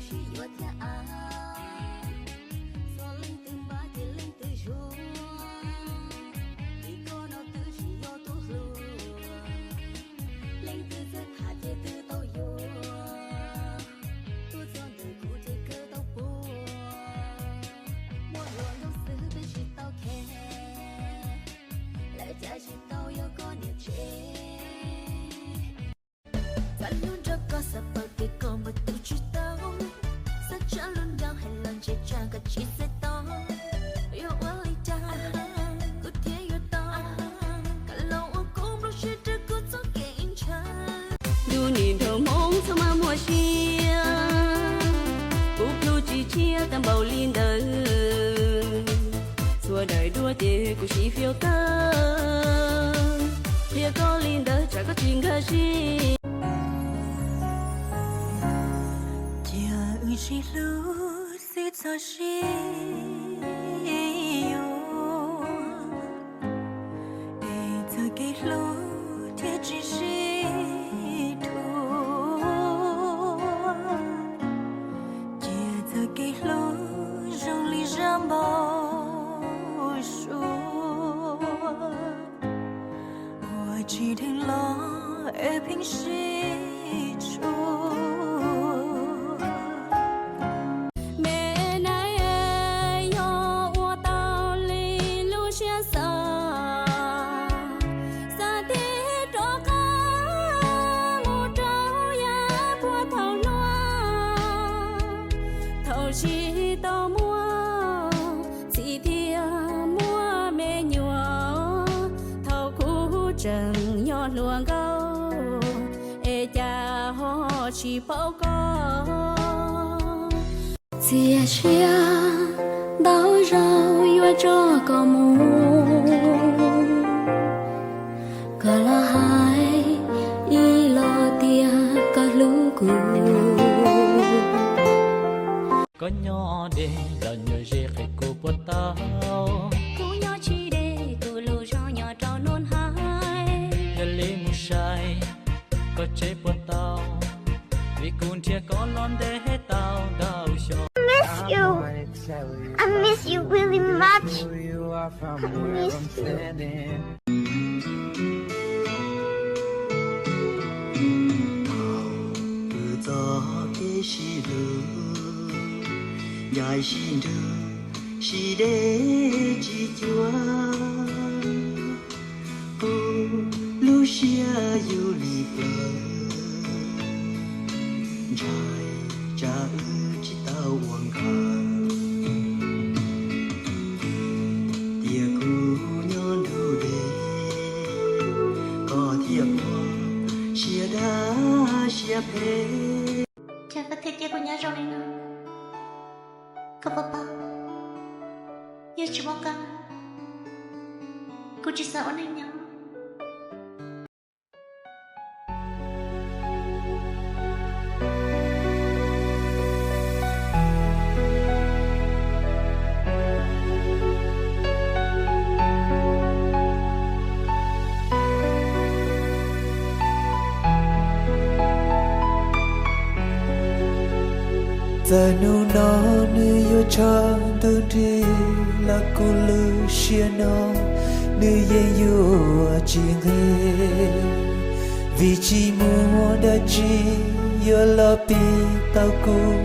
Sib yuav thiab av, txhua leej twg npab ces leej twg zuag, vim koj no twb tsis yog tus hluas. Leej twg txawj tham ces twg tau yuav, tuaj txog ntawm kuv ces kawg tau puag. Muaj hluas nkauj xwb twb tsis tau kheev, lawv cav tsis tau yog koj niam tsev. Txawm hlub nrog koj xav paub tias koj muaj tus tsis tau, xav tsa lub ncauj hais los ntshe tsam koj tsis txawj tau. Yuav ua li cas kuv thiaj yuav tau, koj los ua kuv nplooj siab rau kuv txoj kev ntshaw. Ntuj nim nrog hmoov txhob maj muaj siab, kuv plhus tsis tshiab tau npaum li ntawd. Txhua daim duab ces kuv sib fiav kawg, qhia koj li ntawd tsam koj tsis nkag siab. Cia wb sib hlub xwb txhob sib yuav, es txoj kev hlub thiaj tsis sib dhuav. Cia txoj kev hlub zoo li zaj npau suav, ua tsis dheev los es pheej sib tshua. Me nai, yog ua tau li lub siab xav, xav tias rov qab mus rau yav puag thaum hluas, thaum tsis tau muaj txiv thiab muaj me nyuam, thaum kuv tseem yog hluas nkauj es cas ho tsis paub koj. Txias siab ntau zaus yuav tso koj mus, koj los hais ib los tias koj hlub kuv. Koj nyob deb los nyuam ze qhia kuv puas tau, kuv nyob tsis deb kuv lub zog nyob rau Luag Nais. Yog li mus saib koj tsev puas tau, vim kuv nrhiav koj los ntev tau ntau xyoo. I miss you. I miss you really much. I miss you. Thaum kws txoj kev sib hlub ncaim sib nrug, sib deb tsis cuag, kuv lub siab yug li plaws, ntshai tsam wb tsis tau ua nkauj, tias kuv nyob nrug deb, koj thiaj ua siab dab siab phem. Cas koj thiaj cia kuv nyob zoo li no? Koj puas paub, yog tsis muaj koj, kuv tsis xav ua neej nyob. Txawm hnub no nws yuav tshav ntuj nrig los kuv lub siab no nws yeej yuav tsis nqig, vim tsis muaj dab tsi yuav los pib tau kuv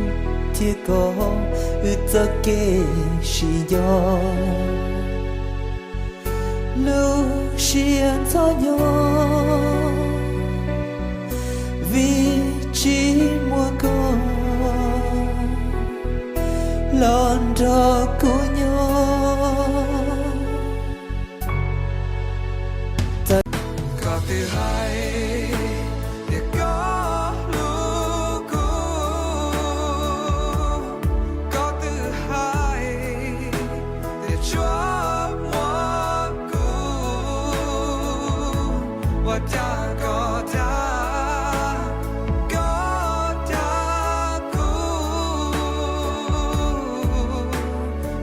thiab koj wb txoj kev sib nco. Lub siab ntxhov nyob vim tsis muaj koj los nrog kuv nyob. Koj twb hais tias koj hlub kuv, koj twb hais tias tsuas muaj kuv, ua cas koj dag, koj dag kuv?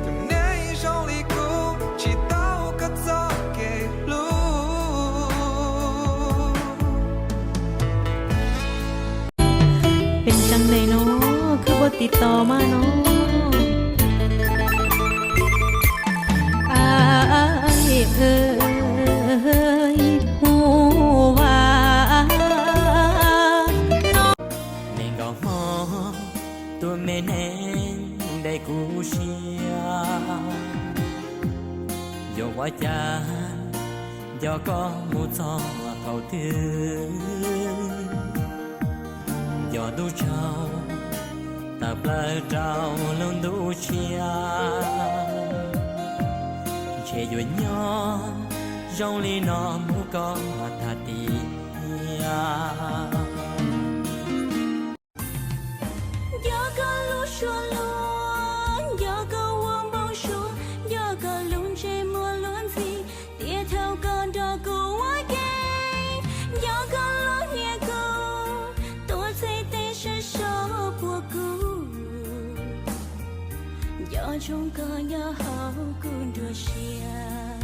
Tus neeg zoo li kuv tsis tau koj txoj kev hlub. Tos mas no, a, hu va no. Nees nkaum hmo, tus me neeg ntes kuv siab, yuav ua cas nco koj mus txog thaum twg? Nco ntuj tsaug tawm plaws rau lub ntuj tshiab, ntshe yuav nyob zoo li no mus kom tag tiam. Nco koj lub suab luag, nco koj ua npau suav, nco koj lub ntsej muag luag ntxhi, tiam thaum koj nrog kuv ua ke. Nco koj lub hniav kub, tuav txhais tes sawv so puag kuv, nco ntsoov koj nyob hauv kuv nruab siab.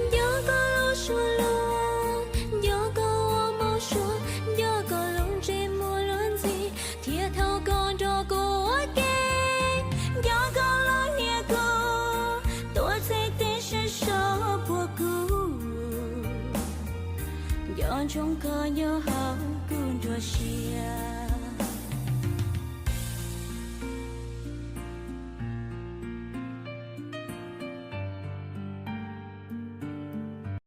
Nco koj lub suab luag, nco koj ua npau suav, nco koj lub ntsej muag luag ntxhi, thiab thaum koj nrog kuv ua ke. Nco koj lub hniav kub, tuav txhais tes sawv so puag kuv, nco ntsoov koj nyob hauv kuv nruab siab.